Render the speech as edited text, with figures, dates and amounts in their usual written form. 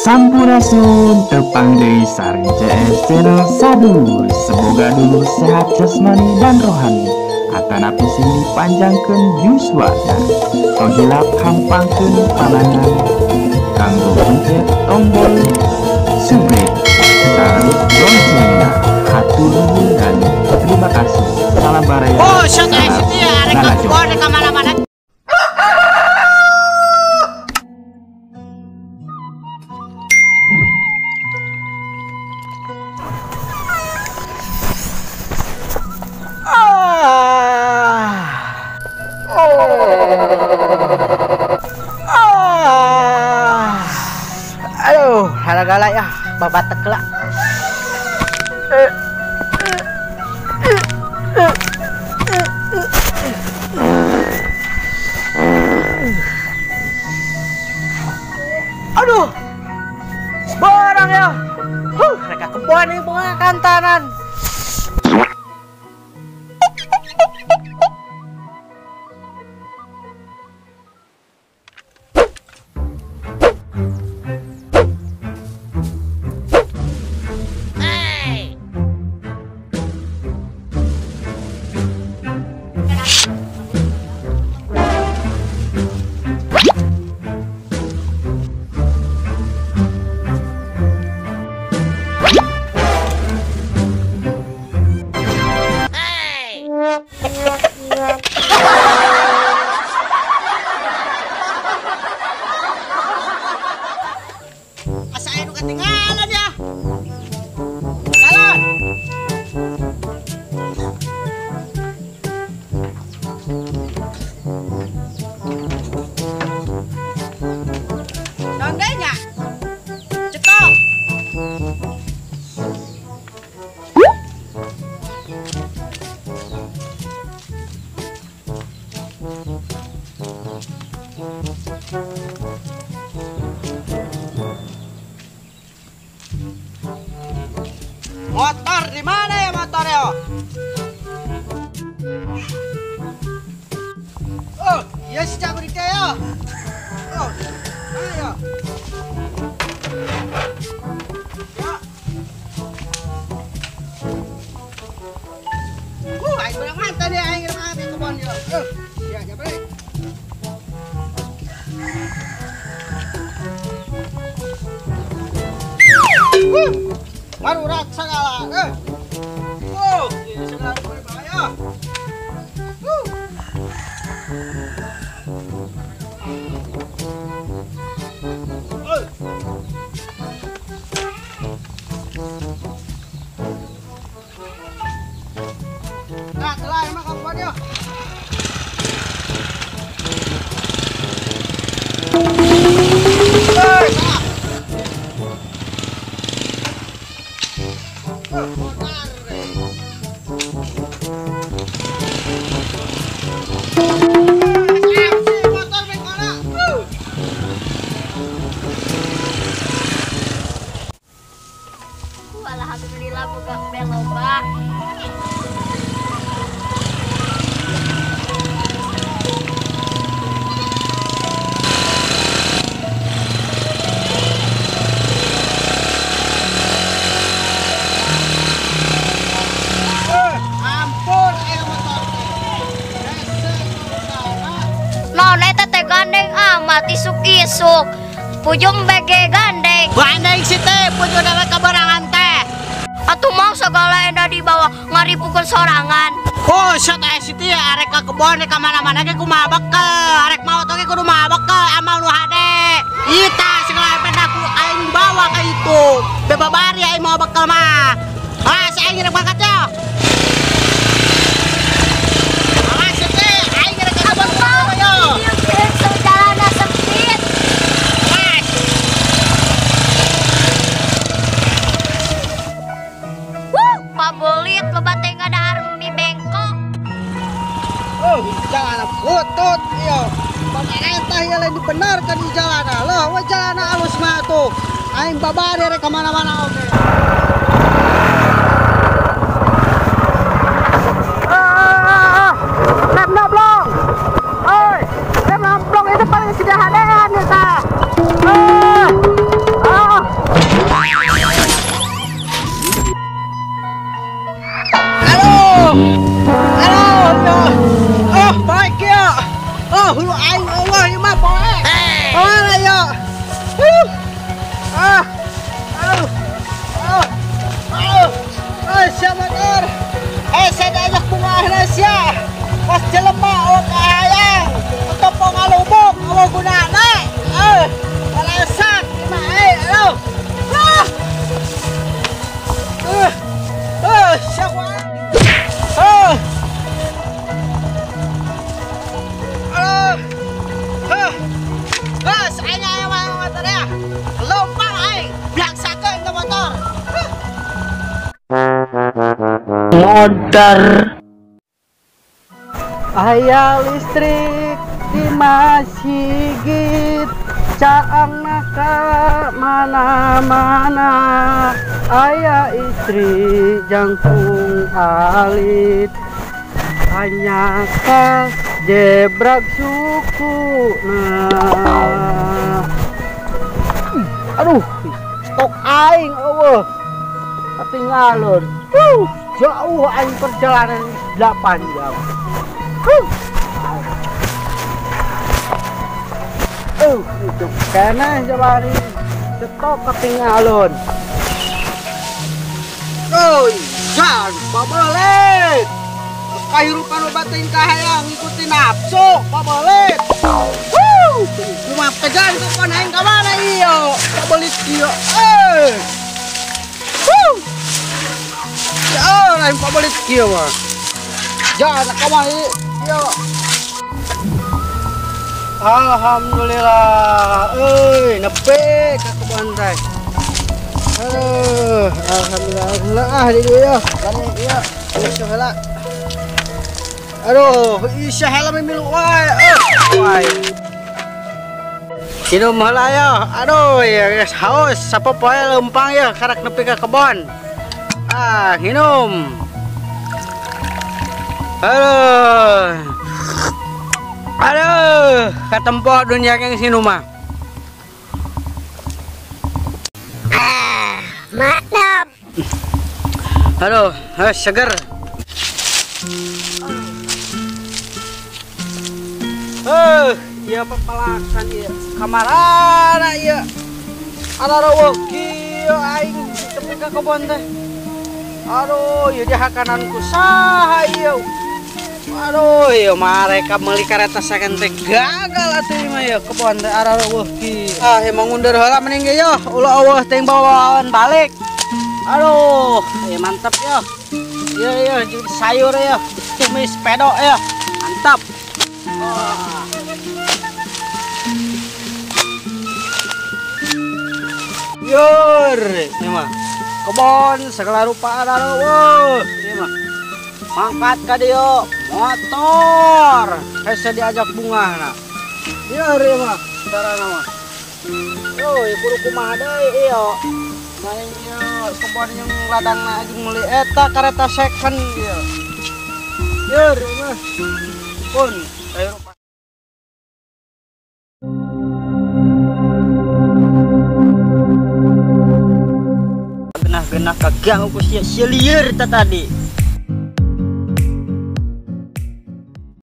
Sampurasun tepang deui sareng CS Channel Sadu. Semoga dulu sehat jasmani dan rohani. Atanapi sing dipanjangkeun yuswana. Tong hilap hampangkeun panangan kanggo pencet tombol subscribe sareng loncengna. Hatur nuhun dan terima kasih. Salam baraya. Oh, sok arek ka mana-mana. Aduh, haragala ya, babatek lah. Aduh, barang ya. Mereka kebun nih, bunga kantanan. Asa anu ketinggalan ya. Jalan. Dondenya. Cetok. Motor di mana ya motornya? Oh, iya si Jabrika ya. Oh, ayo. Ya. Aing berang mantan ya, aing ngerang ke kebon ya. Ya, Jabrik. Baru rak segala. Oh, ini segala berbahaya. Nah, telah emang kamu dia. Alhamdulillah boga loba. Ampun ayo motor. Naon eta teh gandeng amat isuk-isuk. Pujung bege gandeng. Gandeng si teh pujung dawe keberangan teh. Atuh mau segala enda dibawa ngaripukeun sorangan. Oh, shot aya si teh arek ka kebon ka mana-mana ge kumaha bekel. Arek maot oge kudu maha bekel amal nu hade. Ieu tah segala benda ku aing bawa ka itu. Bebabari aing mau bekel mah. Ah, si aing rek mangkat ya. Awas si teh, aing rek ka kebon yo. Jalana sempit. Pabelit loba teh ngadahar mie bengkok. Oh, jalan butut ieu. Pemerintah ieu lain dibenarkan di jalana. Loh, we jalana alus mah tuh. Aing babari rek ka mana-mana oge. Lem nablong. Oi, lem nablong itu paling sederhana ya tah. Ah. Modar. Aya listrik di masjid, caang ka mana-mana. Aya istri jangkung alit, hanya ka jebrak sukuna. Aduh, stok aing eueuh. Ketinggalan. Jauh aing perjalanan 8 jam. Itu kena jabari stok ketinggalan. Oi, jan pabelit. Kahirupan obatin kahayang ngikutin nafsu pabelit. Kumaha kejan kokon aing ka mana ieu? Pabelit ieu. Ya, lain pabelit kieu mah. Jangan ka mana ieu. Alhamdulillah, euy, nepi ka kebon teh. Aduh, alhamdulillah ah di dieu ya. Kami ieu, ieu heula. Aduh, isya heula mimilu wae. Wae. Minum heula ya. Aduh, ya geus haus, sapopoe leumpang ya karak nepi ka kebon. Ah, minum. Aduh. Aduh, katempo dunia yang sini mah. Ah, mantap. Aduh, seger. Iya pepelakan ieu. Kamarana ieu. Ada rawuh kieu aing tepi ka kebon teh. Aduh, ieu dihakanan ku saha ieu. Aduh, ieu mereka meuli kareta second teh gagal atuh ieu mah ieu kebon teh arareuweuh ki. Ah, emang mundur heula mending ge yo, ulah eueuh teh bawaan balik. Aduh, ieu mantap yo. Ieu ieu sayur yo, tumis pedo yo. Mantap. Oh. Yur, ieu mah. Kebon segala rupa arareuweuh ieu mah. Mangkat ka dieu motor hese diajak bungahna. Ieu ieu mah carana mah. Euy, kudu kumaha deui ieu. Main ieu kebon jeung ladangna jeung meuli eta kareta second ieu. Ieu ieu mah. Pun ayo rupa. Genah-genah kaganggu ku sia lieur teh tadi.